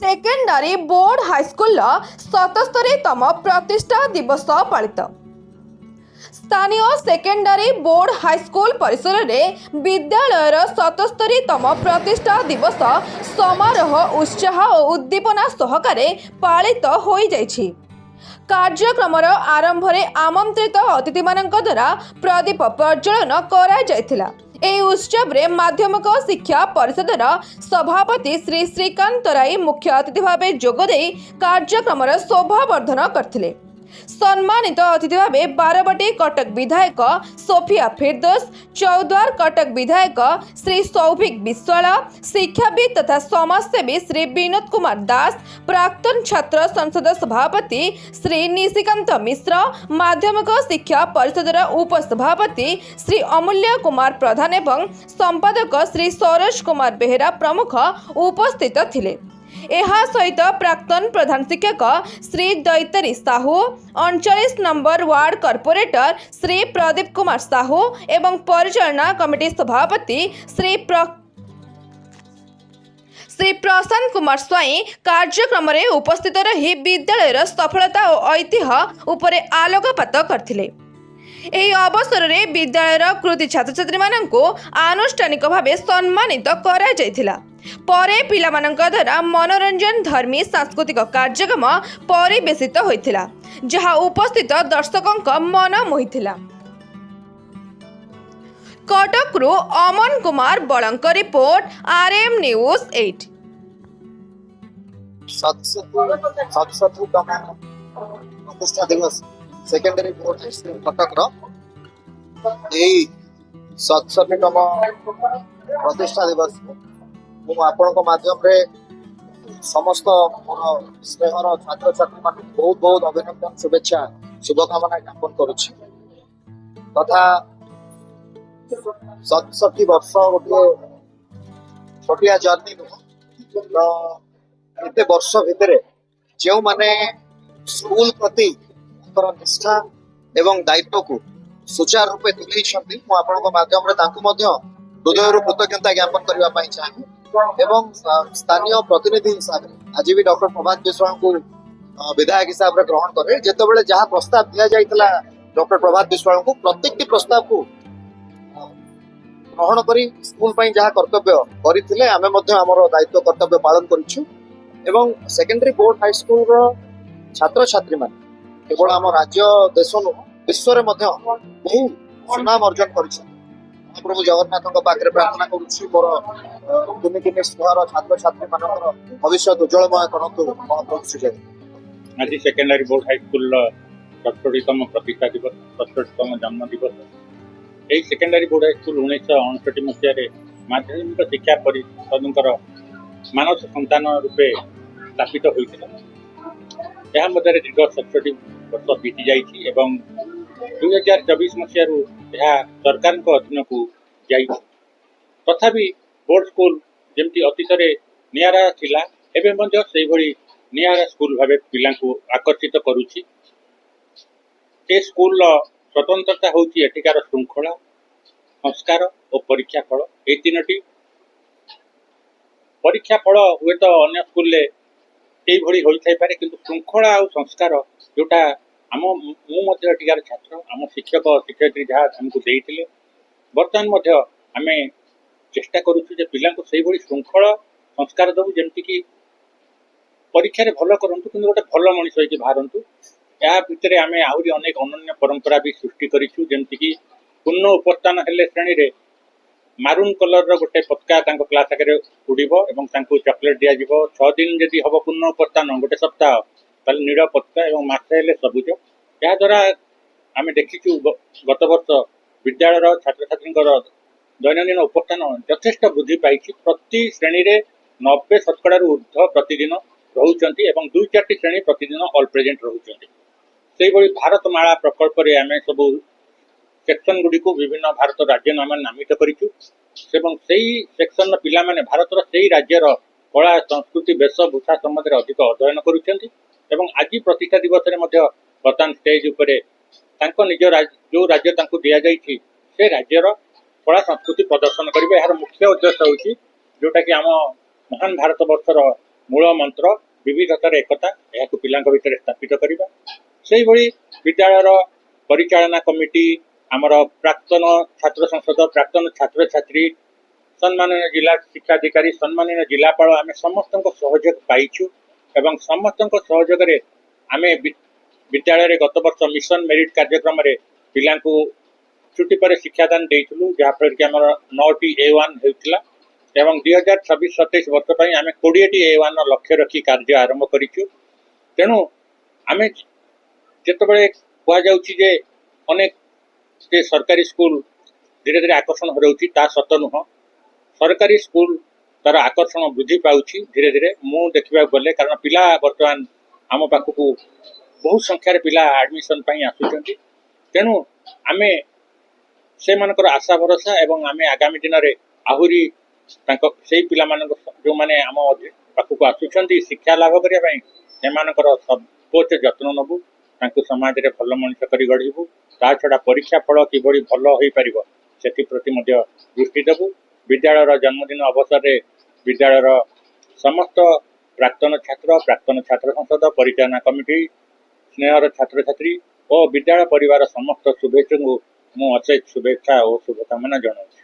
Secondary board ହାଇସ୍କୁଲର 77ତମ ପ୍ରତିଷ୍ଠା ଦିବସ ପାଳିତ। ସ୍ଥାନୀୟ ସେକେଣ୍ଡାରୀ ବୋର୍ଡ ହାଇସ୍କୁଲ ପରିସରରେ ବିଦ୍ୟାଳୟର 77ତମ ପ୍ରତିଷ୍ଠା ଦିବସ ସମାରୋହ ଉତ୍ସାହ ଓ ଉଦ୍ଦୀପନା ସହକାରେ ପାଳିତ ହୋଇଯାଇଛି। କାର୍ଯ୍ୟକ୍ରମର ଆରମ୍ଭରେ ଆମନ୍ତ୍ରିତ ଅତିଥିମାନଙ୍କ ଦ୍ୱାରା ପ୍ରଦୀପ ପ୍ରଜ୍ୱଳନ କରାଯାଇଥିଲା। ଏହି ଉତ୍ସବରେ ମାଧ୍ୟମିକ ଶିକ୍ଷା ପରିଷଦର ସଭାପତି ଶ୍ରୀ ଶ୍ରୀକାନ୍ତ ରାୟ ମୁଖ୍ୟ ଅତିଥି ଭାବେ ଯୋଗଦେଇ କାର୍ଯ୍ୟକ୍ରମର ଶୋଭାବର୍ଦ୍ଧନ କରିଥିଲେ। ସମ୍ମାନିତ ଅତିଥି ଭାବେ ବାରବାଟୀ କଟକ ବିଧାୟକ ସୋଫିଆ ଫିରଦୋସ, ଚୌଦ୍ୱାର କଟକ ବିଧାୟକ ଶ୍ରୀ ସୌଭିକ ବିଶ୍ୱାଳ, ଶିକ୍ଷାବିତ୍ ତଥା ସମାଜସେବୀ ଶ୍ରୀ ବିନୋଦ କୁମାର ଦାସ, ପ୍ରାକ୍ତନ ଛାତ୍ର ସଂସଦ ସଭାପତି ଶ୍ରୀ ନିଶିକାନ୍ତ ମିଶ୍ର, ମାଧ୍ୟମିକ ଶିକ୍ଷା ପରିଷଦର ଉପସଭାପତି ଶ୍ରୀ ଅମୂଲ୍ୟ କୁମାର ପ୍ରଧାନ ଏବଂ ସମ୍ପାଦକ ଶ୍ରୀ ସରୋଜ କୁମାର ବେହେରା ପ୍ରମୁଖ ଉପସ୍ଥିତ ଥିଲେ। ଏହା ସହିତ ପ୍ରାକ୍ତନ ପ୍ରଧାନ ଶିକ୍ଷକ Shri Daitari Sahu, 39 number ward corporator Shri Pradeep Kumar Sahu ଏବଂ ପରିଚାଳନା କମିଟି ସଭାପତି ଶ୍ରୀ ପ୍ରଶାନ୍ତ କୁମାର ସ୍ୱାଇଁ କାର୍ଯ୍ୟକ୍ରମରେ ଉପସ୍ଥିତ ରହି ବିଦ୍ୟାଳୟର ସଫଳତା ଓ ଐତିହ୍ୟ ଉପରେ ଆଲୋକପାତ କରିଥିଲେ। ଏହି ଅବସରରେ ବିଦ୍ୟାଳୟର କୃତି ଛାତ୍ରଛାତ୍ରୀମାନଙ୍କୁ ଆନୁଷ୍ଠାନିକ ଭାବେ ସମ୍ମାନିତ କରାଯାଇଥିଲା। ପରେ ପିଲାମାନଙ୍କ ଦ୍ୱାରା ମନୋରଞ୍ଜନ ଧର୍ମୀ ସାଂସ୍କୃତିକ କାର୍ଯ୍ୟକ୍ରମ ପରିବେଷିତ ହୋଇଥିଲା, ଯାହା ଉପସ୍ଥିତ ଦର୍ଶକଙ୍କ ମନ ମୋହିଥିଲା। କଟକରୁ ଅମନ କୁମାର ବଳଙ୍କ ରିପୋର୍ଟ, ଆର୍ଏମ୍ ନ୍ୟୁଜ୍ 8। 67ତମ ପ୍ରତିଷ୍ଠା ଦିବସ ସେକେଣ୍ଡାରୀ ବୋର୍ଡ ହାଇସ୍କୁଲ କଟକର। ଏଇ 67ତମ ପ୍ରତିଷ୍ଠା ଦିବସ ମୁଁ ଆପଣଙ୍କ ମାଧ୍ୟମରେ ସମସ୍ତ ମୋର ସ୍ନେହର ଛାତ୍ରଛାତ୍ରୀମାନଙ୍କୁ ବହୁତ ବହୁତ ଅଭିନନ୍ଦନ, ଶୁଭେଚ୍ଛା, ଶୁଭକାମନା ଜ୍ଞାପନ କରୁଛି। ତଥା 67 ବର୍ଷ ଗୋଟିଏ ଛୋଟିଆ ଜର୍ଣ୍ଣି ନୁହଁ। ତ ଏତେ ବର୍ଷ ଭିତରେ ଯେଉଁମାନେ ସ୍କୁଲ ପ୍ରତି ତାଙ୍କର ନିଷ୍ଠା ଏବଂ ଦାୟିତ୍ୱକୁ ସୁଚାରୁ ରୂପେ ତୁଲେଇଛନ୍ତି, ମୁଁ ଆପଣଙ୍କ ମାଧ୍ୟମରେ ତାଙ୍କୁ ମଧ୍ୟ ହୃଦୟରୁ କୃତଜ୍ଞତା ଜ୍ଞାପନ କରିବା ପାଇଁ ଚାହେଁ। ଏବଂ ସ୍ଥାନୀୟ ପ୍ରତିନିଧି ହିସାବରେ ଆଜି ବି ଡକ୍ଟର ପ୍ରଭାତ ବିଶ୍ୱାଳଙ୍କୁ ବିଧାୟକ ହିସାବରେ ଗ୍ରହଣ କରେ, ଯେତେବେଳେ ଯାହା ପ୍ରସ୍ତାବ ଦିଆଯାଇଥିଲା ଡକ୍ଟର ପ୍ରଭାତ ବିଶ୍ୱାଳଙ୍କୁ, ପ୍ରତ୍ୟେକଟି ପ୍ରସ୍ତାବକୁ ଗ୍ରହଣ କରି ସ୍କୁଲ ପାଇଁ ଯାହା କର୍ତ୍ତବ୍ୟ କରିଥିଲେ, ଆମେ ମଧ୍ୟ ଆମର ଦାୟିତ୍ୱ କର୍ତ୍ତବ୍ୟ ପାଳନ କରିଛୁ। ଏବଂ ସେକେଣ୍ଡାରୀ ବୋର୍ଡ ହାଇସ୍କୁଲର ଛାତ୍ରଛାତ୍ରୀମାନେ କେବଳ ଆମ ରାଜ୍ୟ, ଦେଶ ନୁହଁ, ବିଶ୍ୱରେ ମଧ୍ୟ ବହୁ ସୁନାମ ଅର୍ଜନ କରିଛନ୍ତି। ମହାପ୍ରଭୁ ଜଗନ୍ନାଥଙ୍କ ପାଖରେ ପ୍ରାର୍ଥନା କରୁଛି, ମୋର କୁନି କୁନି ସ୍ନେହର ଛାତ୍ରଛାତ୍ରୀ ମାନଙ୍କର ଭବିଷ୍ୟତ ଉଜ୍ଜଳମୟ କରନ୍ତୁ ମହାପ୍ରଭୁ ଶ୍ରୀ ଜଗନ୍ନାଥ। ଆଜି ସେକେଣ୍ଡାରୀ ବୋର୍ଡ ହାଇସ୍କୁଲର 67ତମ ପ୍ରତିଷ୍ଠା ଦିବସ, 67ତମ ଜନ୍ମ ଦିବସ। ଏହି ସେକେଣ୍ଡାରୀ ବୋର୍ଡ ହାଇସ୍କୁଲ 1959 ମସିହାରେ ମାଧ୍ୟମିକ ଶିକ୍ଷା ପରିଷଦଙ୍କର ମାନସ ସନ୍ତାନ ରୂପେ ସ୍ଥାପିତ ହୋଇଥିଲା। ଏହା ମଧ୍ୟରେ ଦୀର୍ଘ 67 ବର୍ଷ ବିତି ଯାଇଛି ଏବଂ 2024 ମସିହାରୁ ଏହା ସରକାରଙ୍କ ଅଧୀନକୁ ଯାଇଛି। ତଥାପି ବୋର୍ଡ ସ୍କୁଲ ଯେମିତି ଅତୀତରେ ନିଆରା ଥିଲା, ଏବେ ମଧ୍ୟ ସେଇଭଳି ନିଆରା ସ୍କୁଲ ଭାବେ ପିଲାଙ୍କୁ ଆକର୍ଷିତ କରୁଛି। ଏ ସ୍କୁଲର ସ୍ୱତନ୍ତ୍ରତା ହେଉଛି ଏଠିକାର ଶୃଙ୍ଖଳା, ସଂସ୍କାର ଓ ପରୀକ୍ଷା ଫଳ। ଏଇ ତିନୋଟି। ପରୀକ୍ଷା ଫଳ ହୁଏତ ଅନ୍ୟ ସ୍କୁଲରେ ଏଇଭଳି ହୋଇଥାଇପାରେ, କିନ୍ତୁ ଶୃଙ୍ଖଳା ଆଉ ସଂସ୍କାର ଯୋଉଟା ଆମ, ମୁଁ ମଧ୍ୟ ଏଠିକାର ଛାତ୍ର, ଆମ ଶିକ୍ଷକ ଶିକ୍ଷୟିତ୍ରୀ ଯାହା ଆମକୁ ଦେଇଥିଲେ, ବର୍ତ୍ତମାନ ମଧ୍ୟ ଆମେ ଚେଷ୍ଟା କରୁଛୁ ଯେ ପିଲାଙ୍କୁ ସେଇଭଳି ଶୃଙ୍ଖଳ ସଂସ୍କାର ଦେବୁ, ଯେମିତିକି ପରୀକ୍ଷାରେ ଭଲ କରନ୍ତୁ କିନ୍ତୁ ଗୋଟେ ଭଲ ମଣିଷ ହେଇକି ବାହାରନ୍ତୁ। ଏହା ଭିତରେ ଆମେ ଆହୁରି ଅନେକ ଅନନ୍ୟ ପରମ୍ପରା ବି ସୃଷ୍ଟି କରିଛୁ, ଯେମିତିକି ପୂର୍ଣ୍ଣ ଉପସ୍ଥାନ ହେଲେ ଶ୍ରେଣୀରେ ମାରୁନ୍ କଲରର ଗୋଟେ ପତାକା ତାଙ୍କ କ୍ଲାସ୍ ଆଗରେ ଉଡ଼ିବ ଏବଂ ତାଙ୍କୁ ଚକୋଲେଟ୍ ଦିଆଯିବ। 6 ଦିନ ଯଦି ହବ ପୂର୍ଣ୍ଣ ଉପସ୍ଥାନ, ଗୋଟେ ସପ୍ତାହ, ତାହେଲେ ନୀଳ ପତାକା ଏବଂ ମାସେ ହେଲେ ସବୁଜ। ଏହାଦ୍ୱାରା ଆମେ ଦେଖିଛୁ, ଗତ ବର୍ଷ ବିଦ୍ୟାଳୟର ଛାତ୍ରଛାତ୍ରୀଙ୍କର ଦୈନନ୍ଦିନ ଉପସ୍ଥାନ ଯଥେଷ୍ଟ ବୃଦ୍ଧି ପାଇଛି। ପ୍ରତି ଶ୍ରେଣୀରେ 90 ଶତକଡ଼ାରୁ ଉର୍ଦ୍ଧ୍ୱ ପ୍ରତିଦିନ ରହୁଛନ୍ତି ଏବଂ ଦୁଇ ଚାରିଟି ଶ୍ରେଣୀ ପ୍ରତିଦିନ ଅଲ୍ ପ୍ରେଜେଣ୍ଟ ରହୁଛନ୍ତି। ସେଇଭଳି ଭାରତମାଳା ପ୍ରକଳ୍ପରେ ଆମେ ସବୁ ସେକ୍ସନ ଗୁଡ଼ିକୁ ବିଭିନ୍ନ ଭାରତ ରାଜ୍ୟ ନାମରେ ନାମିତ କରିଛୁ ଏବଂ ସେଇ ସେକ୍ସନର ପିଲାମାନେ ଭାରତର ସେଇ ରାଜ୍ୟର କଳା, ସଂସ୍କୃତି, ବେଶଭୂଷା ସମ୍ବନ୍ଧରେ ଅଧିକ ଅଧ୍ୟୟନ କରୁଛନ୍ତି। ଏବଂ ଆଜି ପ୍ରତିଷ୍ଠା ଦିବସରେ ମଧ୍ୟ ବର୍ତ୍ତମାନ ଷ୍ଟେଜ ଉପରେ ତାଙ୍କ ନିଜ ଯୋଉ ରାଜ୍ୟ ତାଙ୍କୁ ଦିଆଯାଇଛି, ସେ ରାଜ୍ୟର କଳା ସଂସ୍କୃତି ପ୍ରଦର୍ଶନ କରିବେ। ଏହାର ମୁଖ୍ୟ ଉଦ୍ଦେଶ୍ୟ ହେଉଛି, ଯୋଉଟାକି ଆମ ମହାନ ଭାରତ ବର୍ଷର ମୂଳ ମନ୍ତ୍ର ବିବିଧତାର ଏକତା, ଏହାକୁ ପିଲାଙ୍କ ଭିତରେ ସ୍ଥାପିତ କରିବା। ସେଇଭଳି ବିଦ୍ୟାଳୟର ପରିଚାଳନା କମିଟି, ଆମର ପ୍ରାକ୍ତନ ଛାତ୍ର ସଂସଦ, ପ୍ରାକ୍ତନ ଛାତ୍ରଛାତ୍ରୀ, ସମ୍ମାନନୀୟ ଜିଲ୍ଲା ଶିକ୍ଷାଧିକାରୀ, ସମ୍ମାନନୀୟ ଜିଲ୍ଲାପାଳ, ଆମେ ସମସ୍ତଙ୍କ ସହଯୋଗ ପାଇଛୁ ଏବଂ ସମସ୍ତଙ୍କ ସହଯୋଗରେ ଆମେ ବିଦ୍ୟାଳୟରେ ଗତ ବର୍ଷ ମିଶନ ମେରିଟ୍ କାର୍ଯ୍ୟକ୍ରମରେ ପିଲାଙ୍କୁ ଛୁଟି ପରେ ଶିକ୍ଷାଦାନ ଦେଇଥିଲୁ, ଯାହାଫଳରେ କି ଆମର 9ଟି A1 ହେଉଥିଲା ଏବଂ 2026-27 ବର୍ଷ ପାଇଁ ଆମେ 20ଟି A1ର ଲକ୍ଷ୍ୟ ରଖି କାର୍ଯ୍ୟ ଆରମ୍ଭ କରିଛୁ। ତେଣୁ ଆମେ ଯେତେବେଳେ କୁହାଯାଉଛି ଯେ ଅନେକ ଯେ ସରକାରୀ ସ୍କୁଲ ଧୀରେ ଧୀରେ ଆକର୍ଷଣ ହରାଉଛି, ତାହା ସତ ନୁହଁ। ସରକାରୀ ସ୍କୁଲ ତାର ଆକର୍ଷଣ ବୃଦ୍ଧି ପାଉଛି ଧୀରେ ଧୀରେ ମୁଁ ଦେଖିବାକୁ ଗଲେ, କାରଣ ପିଲା ବର୍ତ୍ତମାନ ଆମ ପାଖକୁ ବହୁ ସଂଖ୍ୟାରେ ପିଲା ଆଡମିସନ ପାଇଁ ଆସୁଛନ୍ତି। ତେଣୁ ଆମେ ସେମାନଙ୍କର ଆଶା ଭରସା ଏବଂ ଆମେ ଆଗାମୀ ଦିନରେ ଆହୁରି ତାଙ୍କ ସେଇ ପିଲାମାନଙ୍କ, ଯେଉଁମାନେ ଆମ ପାଖକୁ ଆସୁଛନ୍ତି ଶିକ୍ଷା ଲାଭ କରିବା ପାଇଁ, ସେମାନଙ୍କର ସର୍ବୋଚ୍ଚ ଯତ୍ନ ନେବୁ, ତାଙ୍କୁ ସମାଜରେ ଭଲ ମଣିଷ କରି ଗଢ଼ିବୁ। ତା ଛଡ଼ା ପରୀକ୍ଷା ଫଳ କିଭଳି ଭଲ ହୋଇପାରିବ, ସେଥିପ୍ରତି ମଧ୍ୟ ଦୃଷ୍ଟି ଦେବୁ। ବିଦ୍ୟାଳୟର ଜନ୍ମଦିନ ଅବସରରେ ବିଦ୍ୟାଳୟର ସମସ୍ତ ପ୍ରାକ୍ତନ ଛାତ୍ର, ପ୍ରାକ୍ତନ ଛାତ୍ର ସଂସଦ, ପରିଚାଳନା କମିଟି, ସ୍ନେହର ଛାତ୍ରଛାତ୍ରୀ ଓ ବିଦ୍ୟାଳୟ ପରିବାର ସମସ୍ତ ଶୁଭେଚ୍ଛୁଙ୍କୁ ମୁଁ ଅଶେଷ ଶୁଭେଚ୍ଛା ଓ ଶୁଭକାମନା ଜଣାଉଛି।